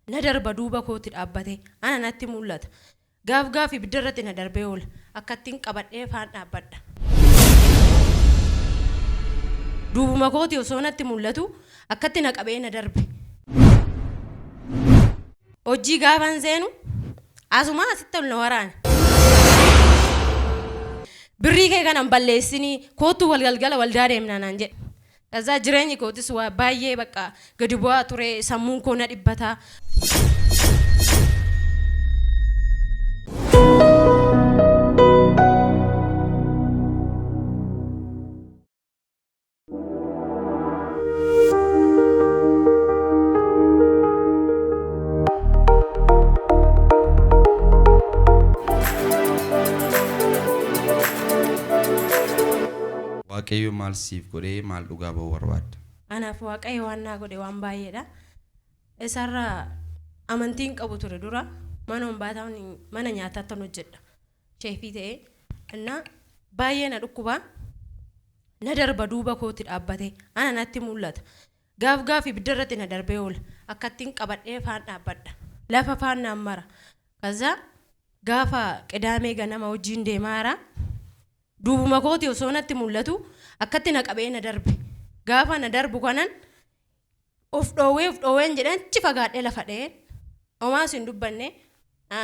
Na darba duuba kooti dhaabbate ana natti mul'ata. Gaaf gaaf ibidda irratti na darbee oola. Akkattiin qabadhee faan dhaabbadha. Duubuma kooti osoo natti mul'atu akkatti na qabee na darbe. Hojii gaafan seenu asuma asitti ol na waraane. Birrii kee kana hin balleessinii koottuu wal galgala waldaa deemnaa naan jedhe. Kazaa jireenyi kootis waa baay'ee bakka gadi bu'aa ture, sammuun koo na dhibbata. Waaqayyo maal siif godhee maal dhugaa ba'uu barbaadda? Anaaf Waaqayyo waan naa godhe waan baay'eedha. Isarra amantiin qabu ture dura mana hombaataan mana nyaataattan hojjedha. Sheefii ta'ee. Innaa baay'ee na dhukkuba. Na darba duuba kooti dhaabbate ana natti mul'ata. Gaaf gaaf ibidda irratti na darbee oola. Akkattiin qabadhee faan dhaabbadha. Lafa faan naan mara. Kaza gaafa Qidaamee ganama hojiin deemaa jira. Duubuma kooti osoo natti mul'atu akkatti na qabee na darbe. Gaafa na darbu kanan of dhoowwee of dhoowween jedheen achi fagaadhee lafa dha'een homaas hin dubbanne,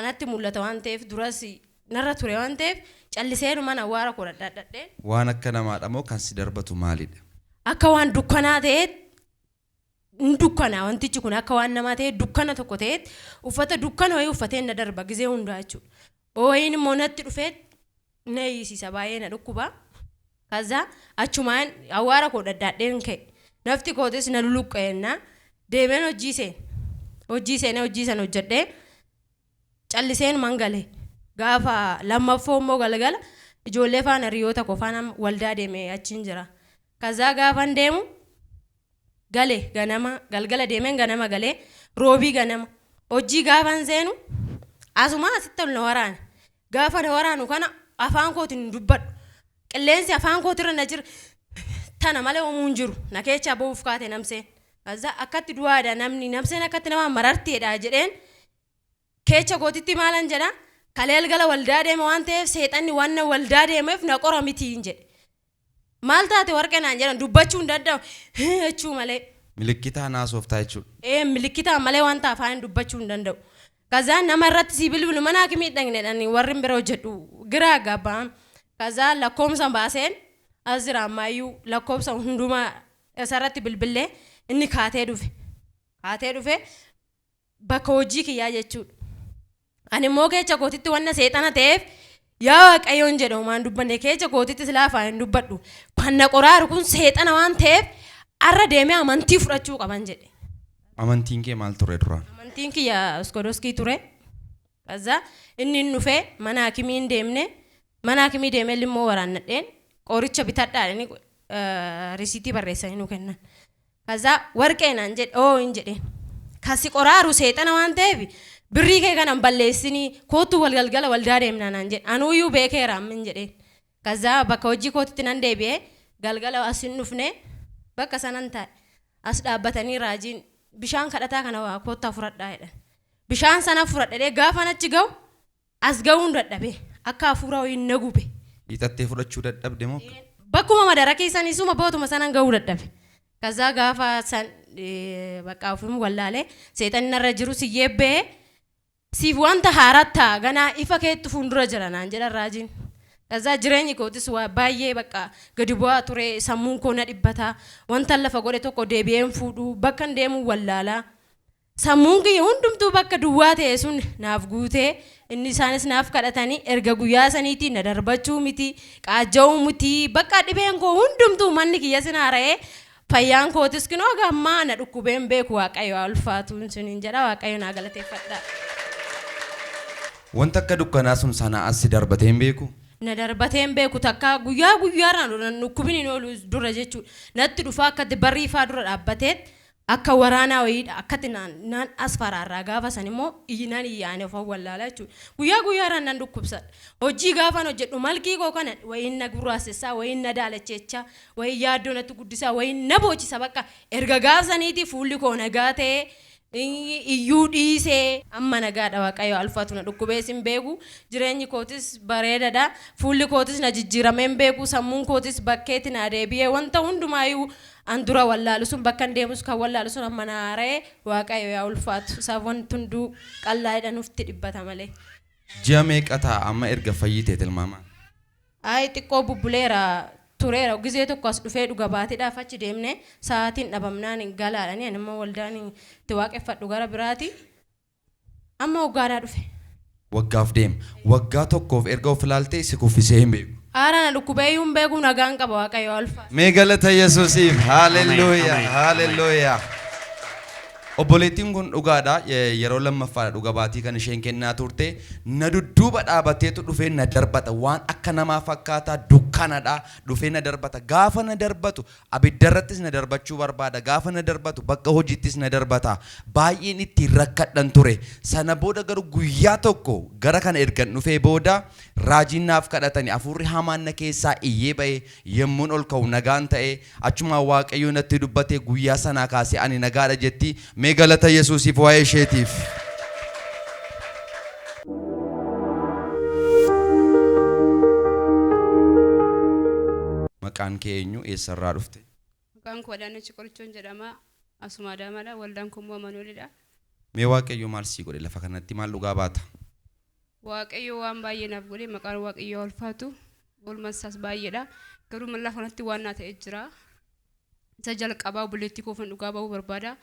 natti mul'ata waan ta'eef, duras narra ture waan ta'eef, calliseenumaan awwaara koo dhadhaadhadheen. Waan akka namaadha moo kan si darbatu maalidha? Akka waan dukkanaa ta'eet hin dukkana, wantichi kun akka waan namaa ta'ee dukkana tokko ta'eet uffata dukkana wayii uffatee na darba gizee hundaa jechuudha. Wayiin immoo natti dhufee na hiisisa, baay'ee na dhukkuba. Kaza achumaan awwaara koo dhadhaadheen ka'e. Nafti kootis na luluqqa'enna deemeen hojii seene. Hojii seenee hojii sana hojjedhee calliseen man gale. Gaafa lammaffoo immoo galgala ijoollee faana, hiriyoota koo faana waldaa deeme, achiin jira. Kazaa gaafan deemu gale, ganama galgala deemeen ganama galee, Roobii ganama hojii gaafan seenu asuma asitti ol na waraane. Gaafa na waraanu kana afaan kootiin hin dubbadhu. Qilleensi afaan kootirra na jira. Tana malee hoomuu hin jiru. Na keessaa ba'uuf kaate namseen. Kaza akkatti du'aadha namni, namseen akkatti nama mararteedha jedheen keecha kootitti maalan jedha, kalee galgala waldaa deema waan ta'eef seexanni waan na waldaa deemeef na qora mitiin jedhe. Maal taate Warqee naan jedhan, dubbachuu hin danda'u jechuu malee. Milikkitaan haasoftaa jechuudha. Ee, milikkitaan malee wanta afaan dubbachuu hin danda'u. Kazaa nama irratti sii bilbilu mana hakimii dhaqne dhani warri bira hojjedhu giraa gabbaan. Kazaa lakkoomsa baaseen as jira, ammayyuu lakkoomsa hundumaa isarratti bilbillee inni kaatee dhufe. Kaatee dhufe bakka hojii kiyyaa jechuudha. Ani immoo keessa kootitti wanna seexana ta'eef yaa Waaqayyoon jedha, homaan dubbanne, keessa kootitti silaa afaan hin dubbadhu. Kan na qoraaru kun seexana waan ta'eef arra deemee amantii fudhachuu qaban jedhe. Amantiin kee maal ture duraan? Amantiin kiyya Oskodoskii ture. Kaza inni hin dhufee mana hakimii hin deemne, mana hakimii deemee limmoo waraannadheen qoricha bitadhaa jedhanii risiitii barreessanii nu kennan. Kaza Warqee naan jedhe, oo hin jedheen. Kasi qoraaru seexana waan ta'eef birrii kee kana hin balleessinii koottuu wal galgala waldaa deemnaa naan jedhe. Anuuyyuu beekeera ammin jedheen. Kaza bakka hojii kootitti nan deebi'ee galgala as hin dhufne, bakka sanan taa'e. As dhaabbatanii raajiin bishaan kadhataa kana waa koottaa fudhadhaa jedhan. Bishaan sana fudhadhee gaafan achi ga'u as ga'uun dadhabe, akka hafuura wayii na gube. Hiixattee fudhachuu dadhabde moo? Bakkuma madara keessanii suma bootuma sanan ga'uu dadhabe. Kazaa gaafa san bakka ofiin wallaalee seexanni narra jiru si yebbee siif wanta haaraa ta'a, ganaa ifa keetti fuuldura jira naan jedhan raajiin. Kazaa jireenyi kootis waa baay'ee bakka gadi bu'aa ture, sammuun koo na dhibbata, wanta lafa godhe tokko deebi'een fuudhu, bakka hin deemu wallaalaa. Sammuun kiyya hundumtuu bakka duwwaa ta'e sun naaf guutee, inni isaanis naaf kadhatanii, erga guyyaa saniitii na darbachuu miti, qaajja'uu miti, bakka dhibeen koo hundumtuu manni kiyya sin haara'ee, fayyaan kootis kinoo gammaa na dhukkubeen beeku. Waaqayyo haa ulfaatu siniin jedha, Waaqayyo naa galateeffadha. Wanta akka dukkanaa sun sana as si darbatee hin beeku? Na darbatee hin beeku takka. Guyyaa guyyaarraan dhukkubni hin oolu dura jechuudha. Natti dhufaa akkatti barrii ifaa dura dhaabbatee akka waraanaa wayiidha akkatti naan naan as faraarraa, gaafa san immoo iyyinaan iyyaane of wallaalaa jechuudha. Guyyaa guyyaarraan nan dhukkubsadha. Hojii gaafan hojjedhu malkii koo kana wayiin na gurraasessaa, wayiin na daalacheechaa, wayiin yaaddoo natti guddisaa, wayiin na boochisa. Bakka erga gaafa saniitii fuulli koo nagaa ta'ee Iyyuu dhiisee amma nagaadha. Waaqayyo alfaatu na dhukkubees hin beeku. Jireenyi kootis bareedadha. Fuulli kootis na jijjiiramee hin beeku. Sammuun kootis bakkeetti na deebi'ee, wanta hundumaayyuu an dura wallaalu sun, bakka hin deemus kan wallaalu sun amma na haara'ee. Waaqayyo yaa ulfaatu. Isaaf wanti hunduu qallaa'edha, nufti dhibbata malee. Ji'a meeqa ta'a amma erga fayyitee tilmaamaan? Ayi, xiqqoo bubbuleera, tureera. Gizee tokko as dhufee dhuga baatiidhaaf achi deemne, sa'aatiin dhabamnaan galaadhani. Ani immoo waldaan itti waaqeffadhu gara biraati. Amma waggaadhaa dhufe. Waggaaf deema. Waggaa tokkoof erga of ilaaltee si kuffisee hin beeku. Haara na dhukkubee hin beeku, nagaan qaba. Waaqayyo alfaa. Mee galata Yesuusiif. Haalelluuyaa. Haalelluuyaa. Obboleettiin kun dhugaadha. Yeroo lammaffaadha dhuga baatii kan isheen kennaa turte. Na dudduuba dhaabateetu dhufee na darbata. Waan akka namaa fakkaataa dukkanadha. Dhufee na darbata. Gaafa na darbatu abiddarrattis na darbachuu barbaada. Gaafa na darbatu bakka hojiittis na darbata. Baay'een ittiin rakkadhan ture. Sana booda garuu guyyaa tokko gara kana ergan dhufee booda raajiin naaf kadhatani, hafuurri hamaan na keessaa iyyee ba'e. Yemmuun ol ka'u nagaan ta'e. Achumaan Waaqayyo natti dubbate. Guyyaa sanaa kaasee ani nagaadha jetti. Mee galata Yesuusiif waa'ee isheetiif. Maqaan kee eenyu? Eessarraa dhufte? Maqaan koo Adaanach Qorichoon jedhama. Asuma Adaamaadha. Waldaan koo immoo Amanuelidha. Mee Waaqayyo maal sii godhe? Lafa kanatti maal dhugaa baata? Waaqayyo waan baay'ee naaf godhe. Maqaan Waaqayyoo ulfaatu. Oolmaan isaas baay'eedha. Garuu lafa kanatti waan naa ta'e jira. Isa jalqabaa obboleettii koofan dhugaa ba'uu barbaada.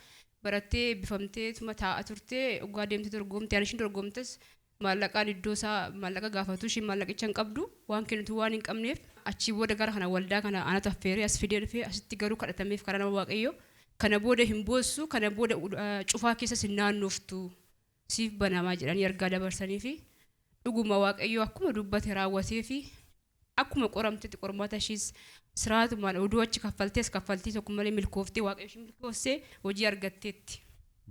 Barattee eebbifamtee tuma taa'aa turtee, dhugaa deemtee dorgomte. Ani ishiin dorgomtes maallaqaan iddoo isaa maallaqa gaafatu, ishiin maallaqicha hin qabdu, waan kennitu waan hin qabneef. Achii booda gara kana waldaa kana anatu affeeree as fidee dhufee. Asitti garuu kadhatameef karaa nama Waaqayyo, kana booda hin boossu, kana booda cufaa keessas hin naannoftu, siif banamaa jedhanii ergaa dabarsanii fi dhuguma Waaqayyo akkuma dubbate raawwatee fi akkuma qoramtetti qormaata ishiis siraatumaan oduu achi kaffaltees kaffaltii tokko malee milkooftee, Waaqayyo ishii milkooftee hojii argatteetti.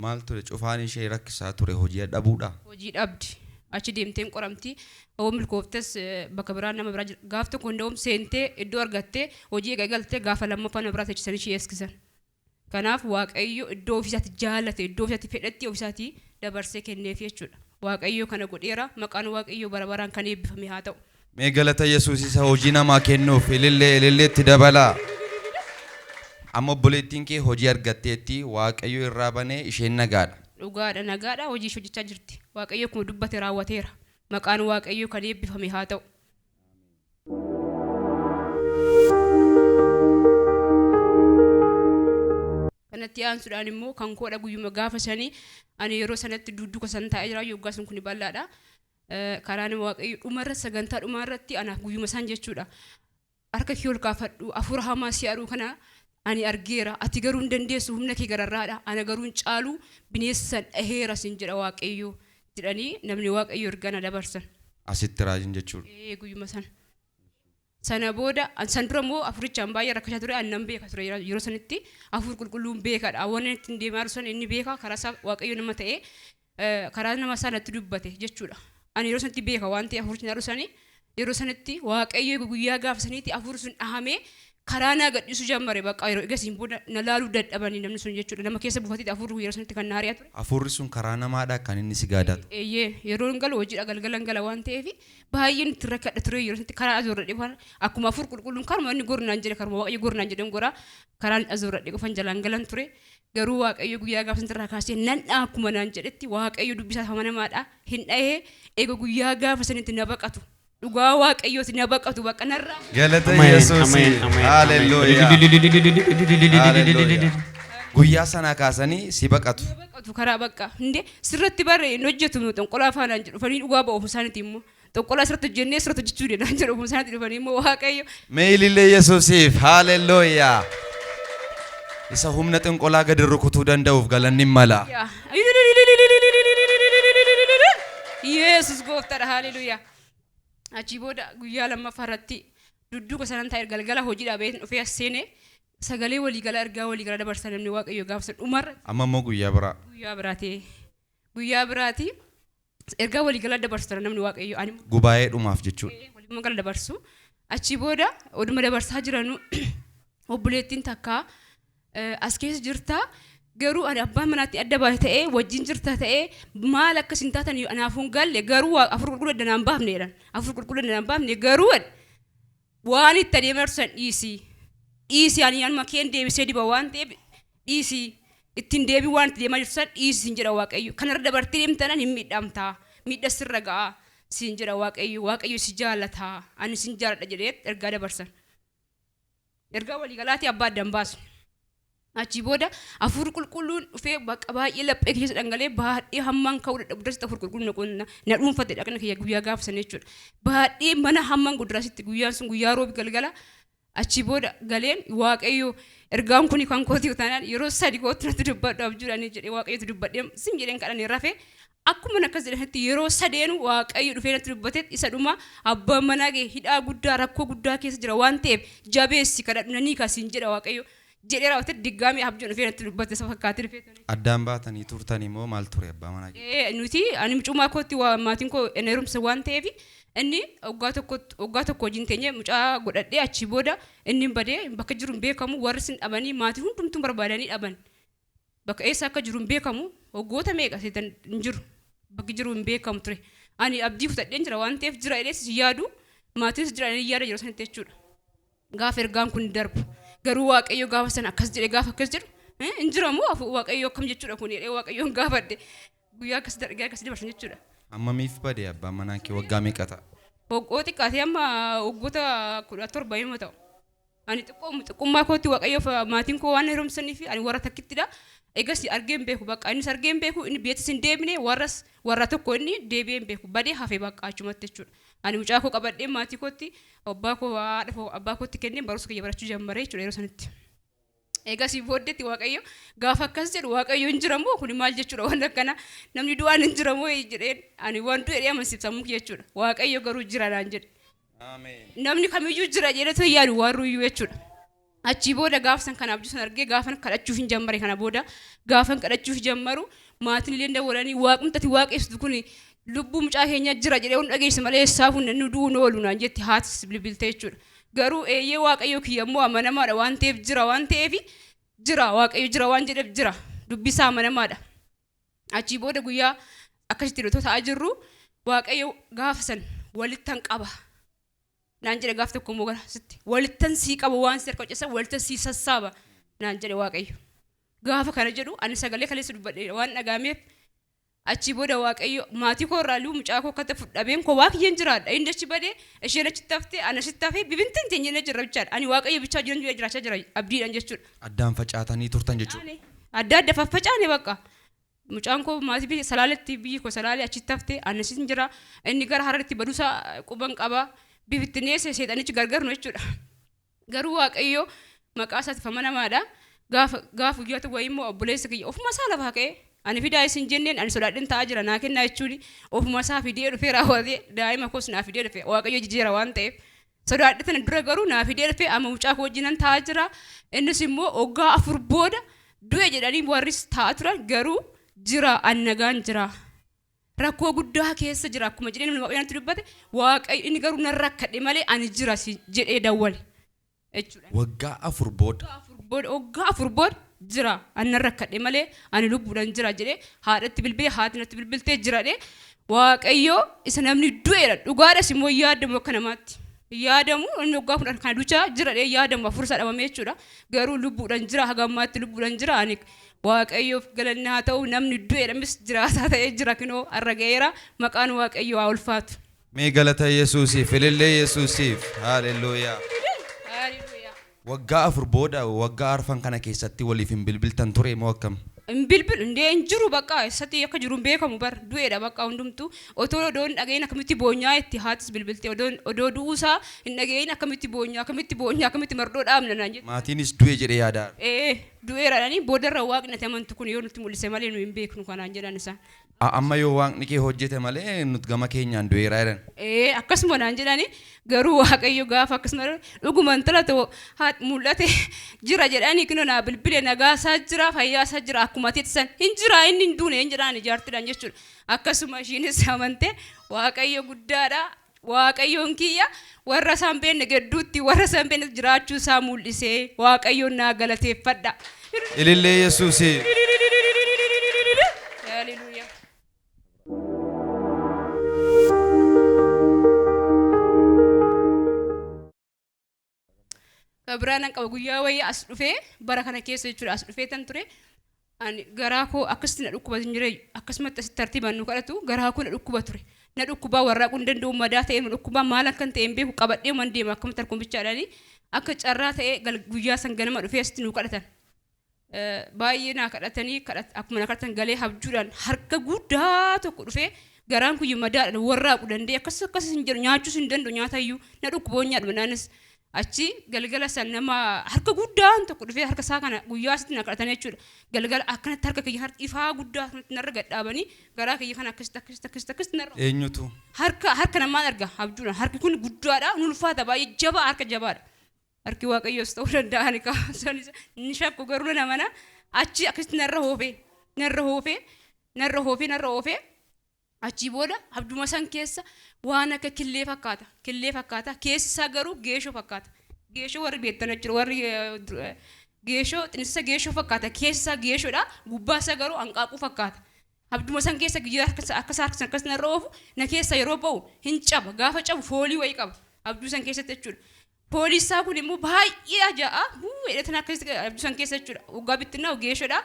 Maal ture cufaan ishee rakkisaa ture? Hojii dhabuudha? Hojii dhabdi. Achi deemteen qoramti. Hoo milkooftes bakka biraa nama biraa jira. Gaaf tokko hunda'uun seentee iddoo argattee hojii eega galtee, gaafa lammaffaa nama biraa teechisanii ishee eeskisan. Kanaaf Waaqayyo iddoo ofiisaatti jaallate, iddoo ofiisaatti fedhetti ofiisaatii dabarsee kenneef jechuudha. Waaqayyo kana godheera. Maqaan Waaqayyo bara baraan kan eebbifame haa ta'u. Mee galata Yesuus isa hojii namaa kennuuf ilillee ililleetti dabalaa. Amma obboleettiin kee hojii argatteetti, Waaqayyo irraa banee, isheen nagaadha. Dhugaadha, nagaadha, hojii ishee hojjechaa jirti. Waaqayyo akkuma dubbate raawwateera. Maqaan Waaqayyo kan eebbifame haa ta'u. Kanatti aansuudhaan immoo kan koodha. Guyyuma gaafa sanii ani yeroo sanatti dudduuka san taa'ee jira, yoggaa sun kun bal'aadha. Karaan Waaqayyo dhumarra sagantaa dhumarratti anaaf guyyuma san jechuudha. Harka kee ol kaafadhu, hafuura hamaa si aduu kana ani argeera, ati garuu hin dandeessu, humna kee gararraadha, ana garuu hin caalu, bineensa san dhaheera sin jedha Waaqayyo jedhanii namni Waaqayyo ergaa na dabarsan. Asitti raajiin jechuudha. Ee, guyyuma sana. Sana booda san dura immoo afurichaan baay'ee rakkachaa ture. Ani nan beeka ture, yeroo sanitti hafuur qulqulluun beekadha. Waan inni ittiin deemaa jiru sana inni beeka. Karaa isaa Waaqayyo nama ta'ee karaa nama isaa natti dubbate jechuudha. Ani yeroo sanatti beeka waan ta'e hafuurichi na sani. Yeroo sanatti Waaqayyo guyyaa gaafa saniitti hafuurri sun dhahamee karaa naa gadhiisuu jammare. Bakka yeroo egasiin booda na laaluu dadhabanii namni sun jechuudha. Nama keessa buufateeti hafuurri yeroo sanatti kan na ari'aa ture. Hafuurri sun karaa namaadha kan inni si gaadatu. Eeyyee, yeroo hin galu hojiidha, galgala hin gala waan ta'eef baay'een itti rakkadha ture. Yeroo sanatti karaa azoorradhe qofaan, akkuma hafuur qulqulluun karuma inni gornaan jedhe, karuma Waaqayyo gornaan jedhan goraa, karaan azoorradhe qofan jalaan galan ture. Garuu Waaqayyo guyyaa gaafa sanarraa kaasee nan dha'a akkuma naan jedhetti, Waaqayyo dubbisaa amanamaadha, hin dhahee. Eega guyyaa gaafa sanitti na baqatu, dhugaa Waaqayyooti, na baqatu, baqa narraa. Galata Ameen, Yesuusiif. ameen, ameen, Haalelluuyaa. ameen. Haalelluuyaa. Guyyaa sanaa kaasanii si baqatu. Na baqatu karaa bakka hinde sirratti barre hin hojjetu, nu xonqolaa faanaan jedhu dhufanii dhugaa ba'u isaaniiti immoo, xonqolaa sirratti hojjennee sirratti hojjechuu danaan jedhu isaaniiti dhufanii immoo Waaqayyo. Mee ilillee Yesuusiif. Haalelluuyaa. Isa humna xinqolaa gadi rukutuu danda'uuf galanni hin mala. Yaa. Yesus gooftaadha, haleluuyaa. Achii booda guyyaa lammaffaa irratti dudduuka sanan taa'e, galgala hojii dhaabee dhufee as seene, sagalee waliigalaa, ergaa waliigalaa dabarsan namni Waaqayyo gaafa san dhumarra. Amma immoo guyyaa biraa. Guyyaa biraati. Guyyaa biraati. Ergaa waliigalaa dabarsu namni Waaqayyo ani Gubaa'ee dhumaaf jechuudha. Waluma gala dabarsu. Achii booda oduma dabarsaa jiranu obboleettiin takka as keessa jirtaa. Garuu ani abbaan manaatti adda baate ta'ee wajjin jirta ta'ee maal akkas hin taatan anaaf hin galle, garuu afur qulqulluu adda naan baafne jedhan. Afur qulqulluu adda naan baafne, garuu waan itti adeemaa jirtu san dhiisi. Dhiisi, ani anuma keen deebisee diba waan ta'eef dhiisi. Ittiin deebii waan itti deemaa jirtu san dhiisi siin jedha Waaqayyo. Kanarra dabartee deemtanan hin miidhamtaa. Miidha sirra ga'a siin jedha Waaqayyo. Waaqayyo si jaalataa. Ani sin jaaladha jedhee ergaa dabarsan. Ergaa waliigalaatii abbaa adda hin baasne. Achii booda hafuurri qulqulluun dhufee bakka baay'ee laphee keessa dhangalee, baay'ee hammaan ka'uu dadhabu dasitti hafuurri qulqulluun na dhuunfate dhaqna kiyya guyyaa gaafa sana jechuudha. Baay'ee mana hammaan guddiraasitti, guyyaan sun guyyaa roobi galgala. Achii booda galeen Waaqayyo ergaan kun kan kooti taanaan yeroo sadi kootti natti dubbadhu abjuudhaan jedhee Waaqayyotti dubbadhee sin jedheen kadhanii rafe. Akkuma akkas jedhanitti yeroo sadeenu Waaqayyo dhufee natti dubbate. Isa dhuma abbaan manaa kee hidhaa guddaa rakkoo guddaa keessa jira waan ta'eef jabeessi kadhadhu nanii kasiin jedha Waaqayyo jedhee raawwate. Diggaamee abjuun dhufee natti dubbate isa fakkaatee dhufee ture. Addaan baatanii turtanii moo maal ture abbaa manaa kee? Nuti ani mucummaa kootti maatiin koo na heerumsa waan ta'eef inni waggaa tokko wajjin teenyee mucaa godhadhee, achi booda inni badee bakka jiru hin beekamu. Warri sin dhabanii, maatii hundumtuu barbaadanii dhaban. Bakka eessa akka jiru hin beekamu. Waggoota meeqa seetan hin jiru, bakki jiru hin beekamu ture. Ani abdii kutadheen jira waan ta'eef jira jedhees hin yaadu, maatiinis jira jedhanii yaada yeroo sanitti jechuudha. Gaafa ergaan kun darbu garuu Waaqayyo gaafa sana akkas jedhe. Gaafa akkas jedhu hin jiramu Waaqayyo akkam jechuudha kun jedhee Waaqayyoon gaafadhe. Guyyaa akkas dargee akkas dabarsan jechuudha. Hammamiif bade abbaan manaa kee, waggaa meeqa ta'a? Waggoota xiqqaatee amma waggoota 17 yommuu ta'u. Ani xiqqummaa kootti Waaqayyoof maatiin koo waan heerumsanii fi ani warra takkittidha. Egas argee hin beeku bakka, innis argee hin beeku, inni biyyattis hin deebine, warras warra tokko inni deebi'ee hin beeku, badee hafe bakka achumatti jechuudha. Ani mucaa koo qabadhee maatii kootti, abbaa koo haadha koo abbaa kootti kennee barumsa kiyya barachuu jammaree jechuudha yeroo sanitti. Egasii booddeetti Waaqayyo gaafa akkas jedhu, Waaqayyo hin jiramoo, kun maal jechuudha waan akkana, namni du'aan hin jiramoo jedheen, ani waan du'e jedhee amansiif sammuu kiyya jechuudha. Waaqayyo garuu jira naan jedhe. Namni kamiyyuu jira jedhee yaadu waan ruyyuu jechuudha. Achii booda gaafa san kana abjuu san argee gaafan kadhachuuf hin jammare. Kana booda gaafan kadhachuuf jammaru maatiin illee dawwalanii, waaqumti ati waaqessitu kun lubbuu mucaa keenya jira jedhee hun dhageesse malee eessaafuu namni du'uun oolu naan jetti haatis bilbilte jechuudha. Garuu eeyyee, Waaqayyo kiyya immoo amanamaadha waan ta'eef jira waan ta'eef jira, Waaqayyo jira waan jedheef jira, dubbisaa amanamaadha. Achii booda guyyaa akkasitti otoo ta'aa jirru Waaqayyo gaafa san walittan qaba naan jedhe. Gaaf tokko immoo gara sitti walittan sii qaba, waan si harka hojjetan walittan sii sassaaba naan jedhe Waaqayyo. Gaafa kana jedhu ani sagalee kaleessa dubbadhe waan dhagaameef, achii booda Waaqayyo maatii koo irraa luu mucaa koo akkatti fudhabeen koo waa kiyyeen jiraadha. Inni achi badee, isheen achitti haftee, ani asitti hafee bibintiin teenyee jirra bichaadha. Ani Waaqayyo bichaa jiran jiraachaa jira abdiidhaan jechuudha. Addaan facaatanii turtan jechuudha. Adda adda faffacaane bakka. Mucaan koo maatii biyya Salaaletti, biyyi koo Salaalee, achitti haftee, ani asitti jira. Inni gara Hararitti baduusaa quban qaba. Bifittineesse seexanichi gargar nu jechuudha. Garuu Waaqayyo maqaa isaatiif amanamaadha. Gaafa gaafa guyyaa tokko wayii immoo obboleessa kiyya ofuma isaa lafaa ka'ee, ani fidaa isin jenneen, ani sodaadheen taa'aa jira, naa kennaa jechuun ofuma isaa fidee dhufee raawwatee daa'ima koos naa fidee dhufe. Waaqayyo jijjiira waan ta'eef. Sodaadhe tana dura garuu naa fidee dhufe, amma mucaa koo wajjinan taa'aa jira. Innis immoo waggaa 4 booda du'e jedhanii warris taa'aa turan, garuu jira, an nagaan jira. Rakkoo guddaa keessa jira akkuma jedhee namni Waaqayyo natti dubbate, Waaqayyo inni garuu nan rakkadhe malee ani jira si jedhee dawwale jechuudha. Waggaa 4 booda. Waggaa 4 booda jira, ani nan rakkadhe malee ani lubbuudhaan jira jedhee haadhatti bilbilee, haati natti bilbiltee jira jedhee. Waaqayyo isa namni du'eedha dhugaadhas immoo yaadamu akka namaatti. Yaadamu inni waggaa 10 kana duchaa jira jedhee yaadamu afur isaa dhabame jechuudha. Garuu lubbuudhaan jira, haga ammaatti lubbuudhaan jira. Ani Waaqayyoof galanni haa ta'u, namni du'eedhamis jiraataa ta'ee jira, kinoo har'a ga'eera, maqaan Waaqayyoo haa ulfaatu. Mee galata Yesuusiif, ilillee Yesuusiif, haalelluuyaa. Haaleluyyaa. Waggaa 4 booda, waggaa arfan kana keessatti waliif hin bilbiltan ture moo akkam? Hin bilbilu indee, hin jiru bakka, eessatti akka jiru hin beekamu bar, du'eedha bakka hundumtuu. Otoo odoo hin dhagahin akkamitti boonyaa itti haatis bilbilte, odoo du'uusaa hin dhagahin akkamitti boonyaa, akkamitti boonyaa, akkamitti mardoo dhaabna naan jette. Maatiinis du'e jedhee yaadaa. Ee, du'eera jedhanii, boodarra Waaqni ati amantu kun yoo nutti mul'ise malee nu hin beeknu kanaan jedhan isaan. Amma yoo Waaqni kee hojjete malee nuti gama keenyaan du'eera jedhan. Ee, akkasuma naan jedhani. Garuu Waaqayyo gaafa akkasuma dhuguma intala ta'u mul'ate jira jedhanii kinoo naa bilbile, nagaasaa jira, fayyaasaa jira, akkuma ati san hin jira, inni hin duune hin jedhaan ijaartidhaan jechuudha. Akkasuma ishiinis amante. Waaqayyo guddaadha. Waaqayyoon kiyya warra isaan beekne gidduutti, warra isaan beekne jiraachuu isaa mul'isee Waaqayyoon naa galateeffadha. Ilillee Yesuusiif. Haleluuyaa. Kan biraa nan qaba. Guyyaa wayii as dhufee, bara kana keessa jechuudha, as dhufee tan ture. Ani garaa koo akkasitti na dhukkuba hin jire. Akkasumatti asitti tartiibaan nu kadhatu, garaa koo na dhukkuba ture. Na dhukkubaa, warraaquu hin danda'u, madaa ta'ee na dhukkubaa. Maal akkan ta'e hin beeku, qabadhee man deema akkamitti harkumbichaadhaani. Akka carraa ta'ee guyyaa san ganama dhufee asitti nu kadhatan. Baay'ee naa kadhatanii, akkuma na kadhatan galee habjuudhaan harka guddaa tokko dhufee, garaan kuyyu madaadhaan warraaqu danda'e, akkas akkas hin jedhu, nyaachuus hin danda'u, nyaatayyuu na dhukkuba nyaadhuma. Naanis achi galgala san nama harka guddaan tokko dhufee, harka isaa kana guyyaa asitti na kadhatan jechuudha. Galgala akkanatti harka kiyya harka ifaa guddaa kanatti narra gadhaabanii, garaa kiyya kana akkasitti akkasitti akkasitti akkasitti narra Eenyutu? Harka namaan arga habjuudhaan. Harki kun guddaadha, nu ulfaata, baay'ee jabaa, harka jabaadha. Harki Waaqayyoos ta'uu danda'a, ni kaasan ni shakku, garuu nama na achi akkasitti narra hoofee, narra hoofee, narra hoofee, narra hoofee. Achii booda abjuma san keessa waan akka killee fakkaata, killee fakkaata, keessi isaa garuu geeshoo fakkaata. Geeshoo warri beektan jechuudha, warri geeshoo xinnisa, geeshoo fakkaata, keessi isaa geeshoodha, gubbaa isaa garuu hanqaaquu fakkaata. Abjuma san keessa guyyaa akka isaa harka akkas narra oofu, na keessa yeroo ba'u hin caba. Gaafa cabu foolii wayii qaba abjuu san keessatti jechuudha. Foolii isaa kun immoo baay'ee ajaa'a. Bu'ee tan akkasitti abjuu san keessa jechuudha. Waggaa bittinnaa geeshoodha.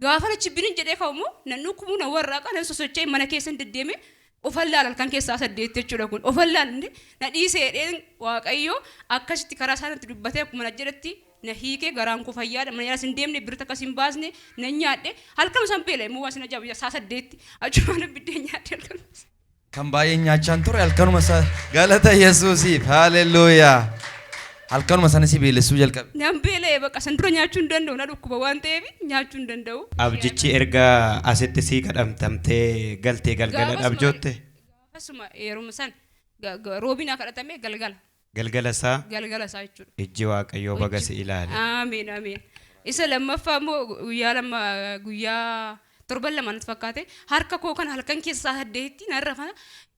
Gaafa achi binin jedhee ka'u immoo nan dhukkubuu, na warraaqa, nan sosocho'ee mana keessa hin deddeeme. Ofan laala halkan keessaa 8 jechuudha kun. Ofan laala, na dhiisee jedheen. Waaqayyo akkasitti karaa isaa natti dubbatee, akkuma na jedhetti na hiikee, garaan koo fayyaadha. Mana yaalas hin deemne, birri takkas hin baasne, nan nyaadhe. Halkan isaan beela immoo waan sin ajaa'ibu, saa 8 achumaan biddeen nyaadhe halkan. Kan baay'ee nyaachaan ture halkanuma isaa. Galata Yesuusiif. Haaleluyyaa. Halkanuma sana si beelessuu jalqabe. Nan beela'e bakka san dura nyaachuu hin danda'u, na dhukkuba waan ta'eef nyaachuu hin danda'u. Abjichi erga asitti sii kadhamtamtee galtee galgala Gaafasuma abjootte? Gaafasuma yeruma san roobii naa kadhatame galgala. Galgala isaa. Galgala isaa jechuudha. Ijji Waaqayyoo baga si ilaale. Amiin, amiin. Isa lammaffaa immoo guyyaa 2, guyyaa torban 2 natti fakkaate, harka koo kana halkan keessa sa'a 8tti narra kana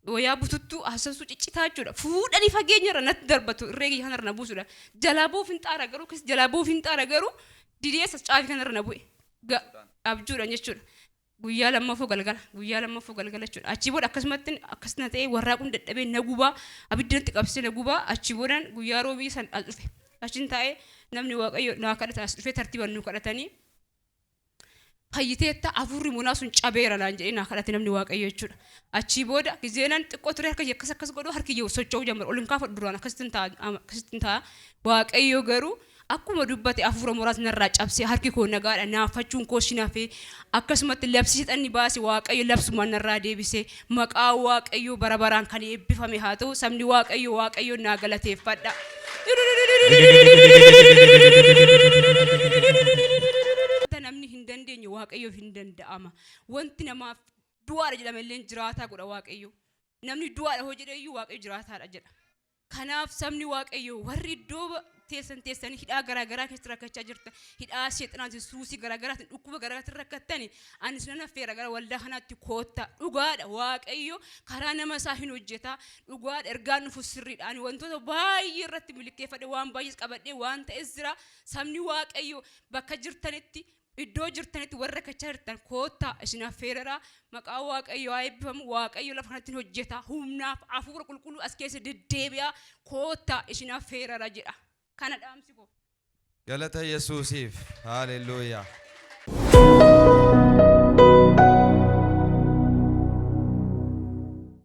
wayaa bututtuu haasasuu ciccitaa jechuudha. Fuudhanii fageenya irra natti darbatu, irree kiyya kanarra na buusudha. Jalaa bu'uuf hin xaara garuu, akkas jalaa bu'uuf hin xaara garuu dideessa caafii kanarra na bu'e. Abjuudhaan jechuudha. Guyyaa lammaffoo galgala, guyyaa lammaffoo galgala jechuudha. Achii booda akkasumatti akkas na ta'ee, warraaquun dadhabee, na gubaa, abidda natti qabsiisee na gubaa. Achii boodaan guyyaa roobii san as dhufe. Achiin taa'ee namni Waaqayyo naa kadhatan as dhufee tartiibaan nu kadhatanii, "Fayyiteetta, hafuurri monaa sun cabeera," naan jedhee naa kadhate namni Waaqayyo jechuudha. Achii booda gizeenan xiqqoo ture, harka akkas akkas godhu, harki kiyya socho'uu jalqabe. Ol hin kaafadhu duraan, akkasittiin ta'a, akkasittiin ta'a. Waaqayyo garuu akkuma dubbate hafuura moraas narraa cabsee, harki koo nagaadha, naafachuun koo sin hafee. Akkasumatti labsii seexanni baase Waaqayyo labsumaan narraa deebise. Maqaa Waaqayyo bara baraan kan eebbifame haa ta'u. Sabni Waaqayyo Waaqayyo naa galateeffadha. Wanta namni hin dandeenye Waaqayyoof hin danda'ama. Wanti namaaf du'aadha jedhame illee jiraataa godha Waaqayyo. Namni du'aadha hoo jedhe iyyuu, Waaqayyo jiraataadha jedha. Kanaaf sabni Waaqayyo warri iddoo teessan teessanii hidhaa garaagaraa keessatti rakkachaa jirtan, hidhaa seexanaatiin, suusii garaagaraatiin, dhukkuba garaagaraatiin rakkattani, ani sinan affeera, gara waldaa kanaatti koottaa. Dhugaadha, Waaqayyo karaa nama isaa hin hojjeta. Dhugaadha, ergaan dhufu sirriidha. Ani wantoota baay'ee irratti milkeeffadhe, waan baay'ees qabadhe, waan ta'es jira. Sabni Waaqayyo bakka jirtanitti, iddoo jirtanitti, warra rakkachaa jirtan koottaa, isin affeereera. Maqaa Waaqayyo haa eebbifamu. Waaqayyo lafa kanatti hin hojjeta. Humnaaf hafuura qulqulluu as keessa deddeebi'a. Koottaa, isin affeereera jedha. Kana dhaamsi koo. Galata Yesuusiif. Haaleluyyaa.